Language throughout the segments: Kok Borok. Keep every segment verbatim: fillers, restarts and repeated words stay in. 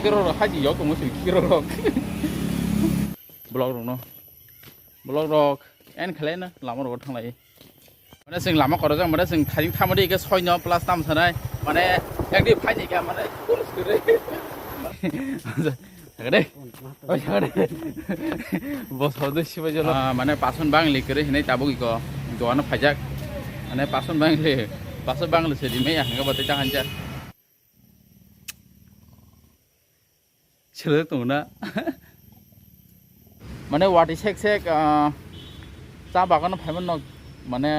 Kiro rok haji yok tongmo sini kiro rok. Blog rok no. Blog rok en khlai na lama rok thanglai. Mane sing lama koro jang mane sing tharing thamari ke soino plus tam sanai. Mane ekdi phai ni ke mane kun sure. Thangde. Oi thangde. Bos hodo sibai jolo. Ah, mane pason bangli kere hinai tabuk iko. Doano phajak. Mane pason bangli. Pason bangli se dimai ya hanga batai ta hanja. Selek tong na. Mane wati sek sek, ah, cha bagano phaiman nok, mane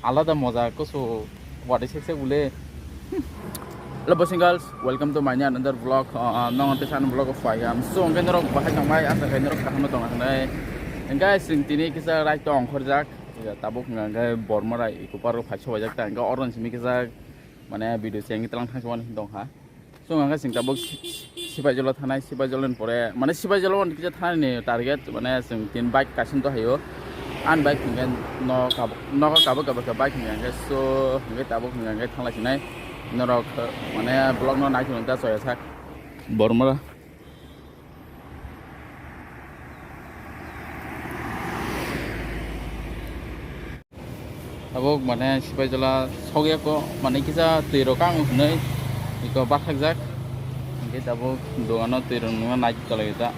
alada moja kusu wati sek sek bole. Hello boys and girls, welcome to my another vlog. Ah, ah, nong ante san vlog of payam. So, hingke norok bahai tong bai, asa kai norok kaham tong nai. Hingke sing tini kisa rai tong khorjak. Ya, tabuk hingke borma rai iko paro phai sobai jak ta. Hingke oron simi kisa mane video se hingke tlang thang sobai tong ha. So, hingke sing tabuk Sipaijala thanai, Sipaijala ni pore, mane Sipaijala ni kisa thanai ni target, mane sing tin bike kaisa to hayo. An bike hingke no kabo, no kabo kabo ke bike hingke, hingke so, hingke tabuk hingke thang lai sinai. Norok, mane vlog no nai thung ta soya sak. Bormara. Tabuk mane Sipaijala sogya ko mane kisa twi rok ang hwnwi iko bathakjak. Hingke tabuk dogano twi rok nungna nai tolai ta.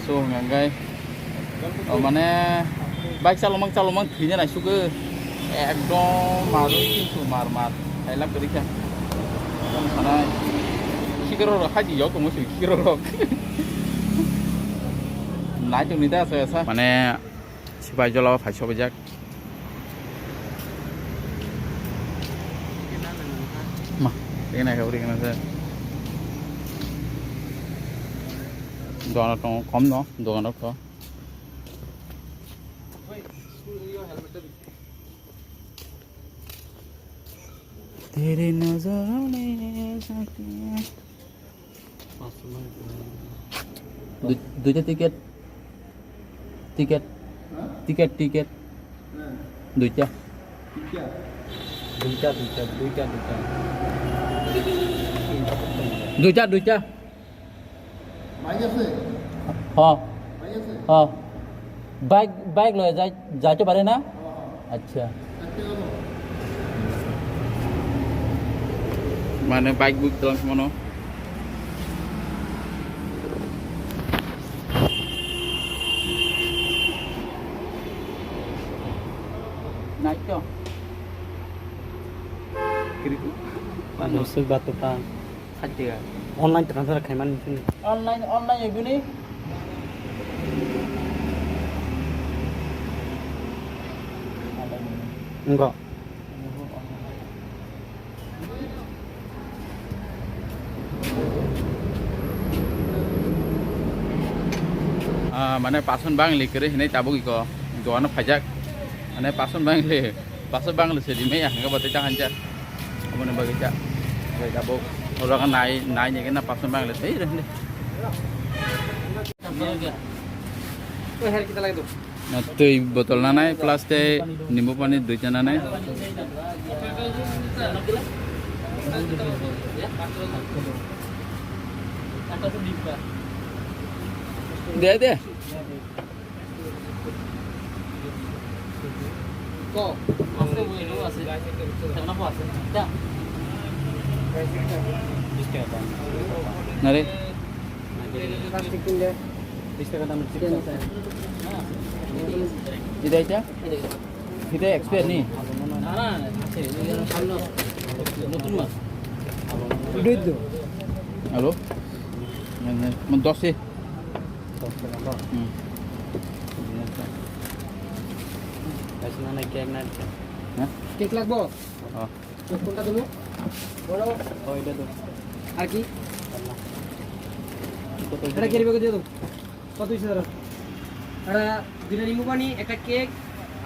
So hwnka hwnkhe o mane bike chalomang chalomang thwina naisugwi ekdom mar kintu mar mar khailak kwrwi kha. Ekdom sanai khikrok rok haidi yok tongmo sini khikrok rok. Nai tongni da asa asa. Mane Sipaijala o phai sobijak. Ma, tingna khe uri kana se. Dogan rok tongo, kom no, dogan rok to. Tere nazar mein. Dui-, duita ticket. Ticket. Ticket, ticket. Duita. Duita, duita, duita, duita. Duita, duita. Bike আছে? হ্যাঁ। Bike আছে? হ্যাঁ। Bike, bike লয়ে যাই, যাইতে পারে না? হ্যাঁ, হ্যাঁ। আচ্ছা। একটা হলো। Mane bike book tong mano. Naito. Kiriku. Manusu batu tang. Khatia. Online transfer khaimani sini. Online, online ibuni. Enggak. Ah, mane pason bangli kere hinai tabuk iko doano phajak. Mane pason bangli. Paso bangla se rimai ya, hingke batai ta hanja. Aboni bagwi ta. Bai ta bo. Ora ka nai, nai ni kena paso bangla se, ih, rende. Na twi botol nanai, plus tei nimbu pani duita nanai. De, de. Nare. Plastic কিনলে বিশ টাকা দামের চিপস আছে। এটা এটা? এটা এক্সপায়ার নি? না, না, আছে, এই যে সামনে আছে। নতুন মাছ। দুধ দো। হ্যালো? মানে দশে? দশ টাকা দাম। হুম। Guys, মানে কেক না দিতে। হ্যাঁ? কেক লাগবো? হ্যাঁ। তো কোনটা দেবো? বড়? ও, এটা দেবো। আর কি? কত এটা ক্যারি ব্যাগে দিয়ে দেবো। কত হয়েছে দাঁড়া? দাঁড়া, দুইটা নিম্বু পানি, একটা কেক,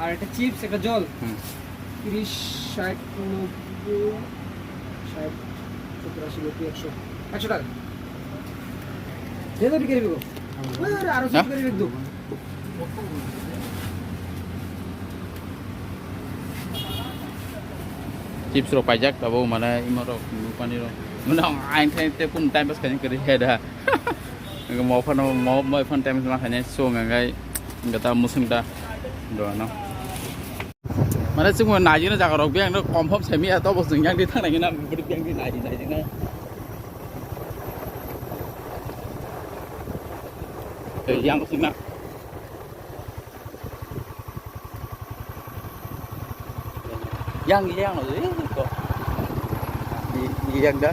আর একটা চিপস, একটা জল। হুম। তিরিশ, ষাট, নব্বই, ষাট, সত্তর, আশি, নব্বই, একশো। একশো টাকা। দিয়ে দাও, ক্যারি ব্যাগে। ওই, ওই, আরো হ্যাঁ? ক্যারি ব্যাগ দেবো। Chips rok paijak tabuk, mane imo rok nukmani rok. Mane ang ain thai te kun time pass khaini kwrwi khe da. Mo phano mo, mo phano time pass ma khaini sung ang gai gata musung da do no. Mane chwng naijino jaga rok biyang no confirm semi ya to bo chwng yang di thang naijina budi biyang di naiji naijina. Yang sing na. Yang yang lo eh ko. Yang da.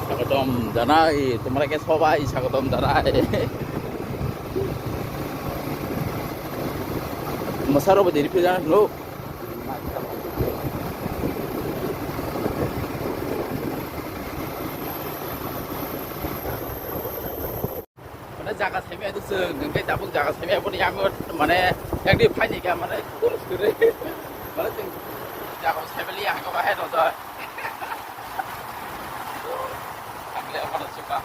Sakadom janai, tumra ke sobai sakadom janai. Masaro bedi ri phi jana lo. Mane jaga saimaya dusung, hingke tabuk jaga saimaya boni yago mane yang di phai ni kha mane kurus kere. Mane chwng jaga saimali yang ko bahai no jai. Takle apa no chuka.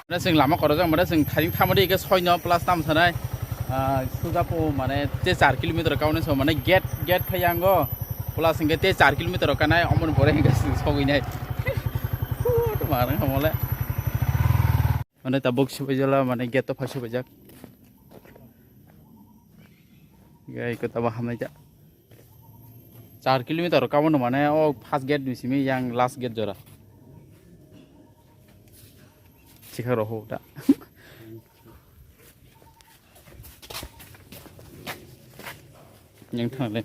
Mane chwng lama korojak mane chwng thairing thamodi ke soino plus tam sanai. Ah, sujapo mane te char kilometer kaune so mane gate, gate khai yango. Plus hingke te char kilometer rok kanai, omoni pore hingke sogwi nai. Marang hamole. Mane tabuk sibai jala, mane gate to phai sibai jak. Gai ko tabo hamnai ja. Char kilometer rok kabono mane o first gate ni simi yang last gate jora. Sikha roho ta. Yang thang le.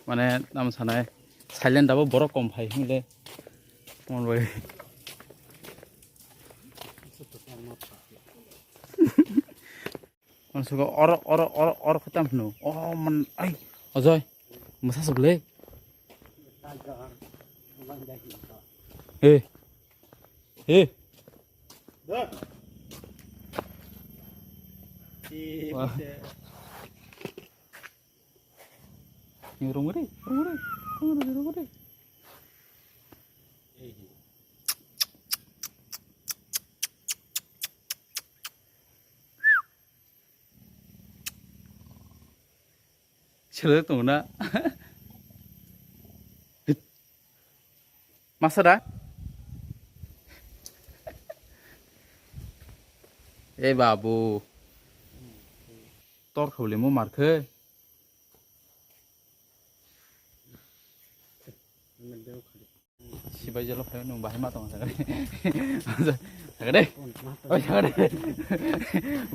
Mane, nam sanai, silent abo borok kom phai hwnle. Mon bai. Mansugo oro, oro, oro, oro khatam hwno. Oh, man, ai, Ajoy, masa sebelah. He, he. Wah. Ini rong gede, rong gede, rong gede, rong gede. Selek tongo na. Masa da? E babu. Tor khawle mo markhe. Sibai jolo phai nung bahai ma tong sakade. Sakade. Oi sakade.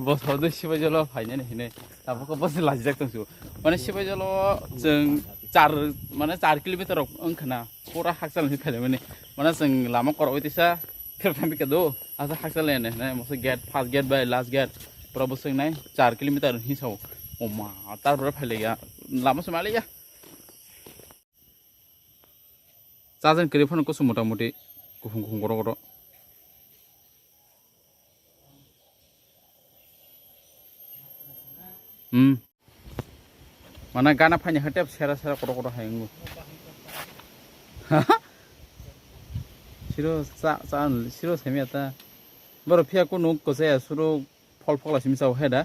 Bos hodo sibai jolo phai nani hine. Tabuk ko bos lajak tong su. Mane sibai jolo chwng char, mane char kilometer rok wng khna. Pura hakchal ni phai mani. Mane chwng lama korok tisa. Phir phan bika do. Asa hakchal ne ne. Moso gate, first gate bai last gate. Pura boswng nai char kilometer hi sao. Oma, tar pura phai liya. Lama se maliya. Chajan kwrwi phano kusu mota moti kuphung kuphung kotor kotor. Hmm. Mana gana phani hate sera sera kotor kotor hai wngo. Siro cha cha siro semia ta. Boro phiya kunu ko saya suro. Phol phokla simi sao he da.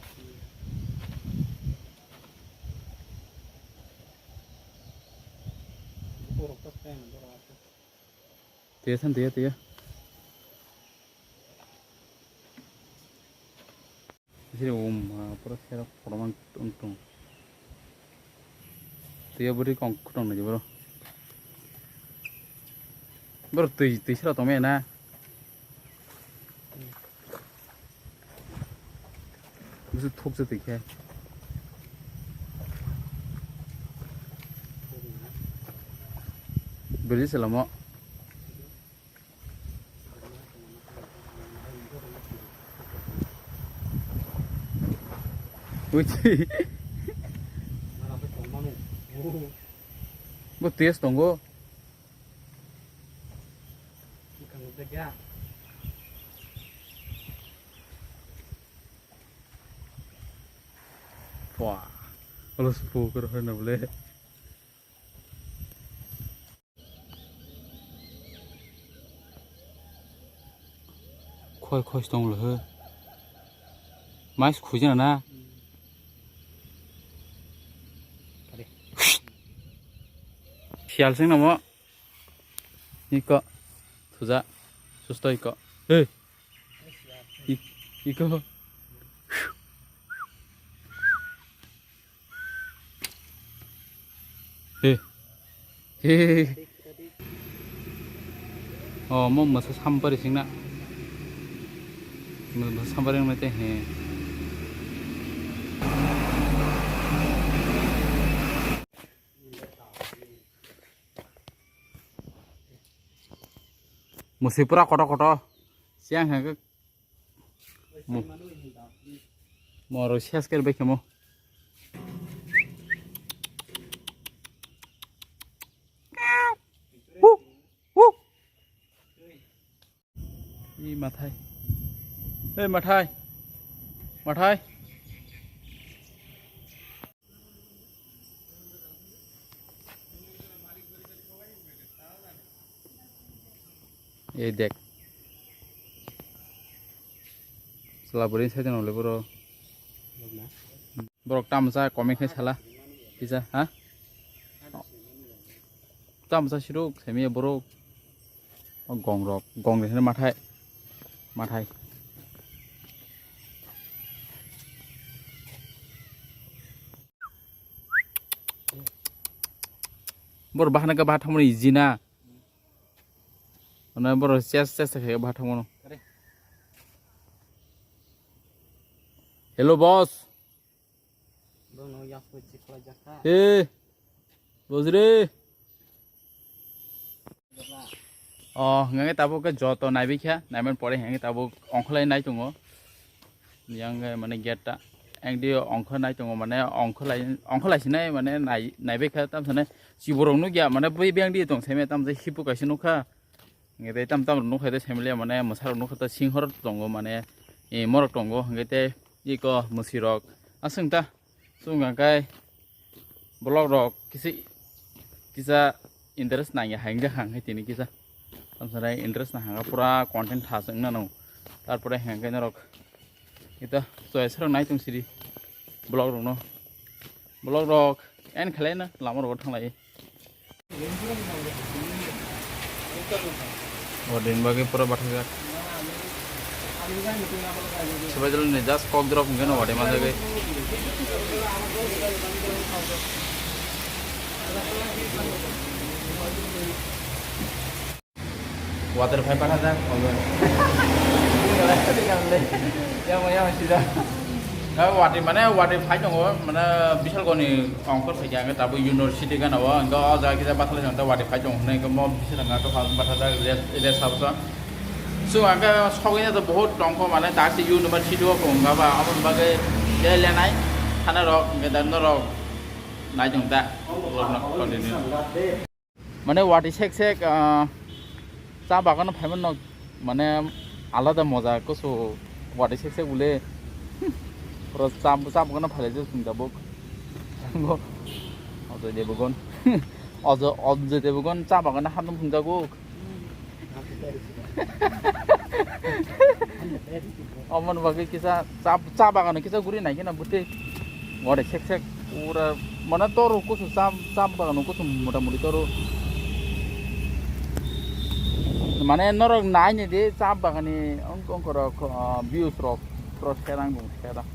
Tiya san tiya tiya. Sini um pura sera koromang tung tung. Tiya buri kong kutong na bro. Bro tui tui sera tong na. Bisi thuksa twi khe. Bwrwi se lama. Uchi. Bo test tongo. Wah, kalau sepuluh kira hoi na boleh. Khoi khoi tong lo he. Mais khuijana na. Sial sing namo. Iko. Thuja. Susto iko. He. Ik-, iko. He. He. Oh, mo masa sampari singna. Mo masa sampari nang te he. Musi pura koto koto. Siang hangke. Mo-, moro sias ker bai khemo. Hu, hu. I mathai. Ei mathai. Mathai. Ei dek. Chwla bwrwi sai tongwle boro. Borok tamsa comment khe sala. Kisa, ha? Tamsa siruk, semiya borok. O gong rok, gong ni mathai. Mathai. Bor bahana ka baha thamani jina. Ana bor chest chest khe baha thamano. Hello boss. Bono yak pui chikla jakha. He. Bojre. Oh, hingke tabuk ke joto naibi kha, naiman pore hingke tabuk ongkholai nai tongo. Yang ke mane gate ta. Ang di ongkho nai tongo mane ongkholai, ongkholai sinai mane nai, naibi kha tam sane chiborok nugya mane bui beng di tong seme tam je hipu kaisa nukha. Hingke tei tam tam rok nukha tei seme le mane mwsa rok nukha ta singhor tongo mane, eh, morok tongo hingke tei iko mwsi rok. Aswng ta. Chwng hwnka khe vlog rok kisa, kisa interest nangya hai wngkha hang khe tini kisa. Tamsa nai interest nang hwnka pura content tha se wngna no. Tarpore hwnka khe norok ito choice rok nai tong sidi vlog rok no. Vlog rok end khlai na lama rok thanglai. Wadin bagwi pura bathajak. Sebaidalni just kok drop hwnkhe no wadi manjagwi. Water pipe pathajak. Yang yang sida. Wati mane wati phai tongo mane Bisalgoni ongkor phaikha hwnkhe tabuk university gana o hwnkhe o jaga kisa bathalai jang wati phai tongo hwnwi hwnkhe mo bising rok kha bathajak rest house o. Chwng hwnkhe sogwi no bohut tongkho mane ta se university o wngkha ba aboni bagwi le lenai thana rok hwnkhe da norok nai tong da. Continue. Mane wati sek sek, ah, cha bagano phaimano mane alada moja kusu wati sek sek bole. Pura cha, cha bagano phailai je sung tabuk. Ojoy Debagon. Ojo-, Ojoy Debagon cha bagano hamno phunjago. Omon bagwi kisa cha, cha bagano kisa guri nai kheno bwtwi. Ore sek sek pura mane toro kusu cha, cha bagano kusu mota moti toro. Mane norok nai ni di cha bagani ong-, ongkorok, ah, views rok, rok serang dong serang.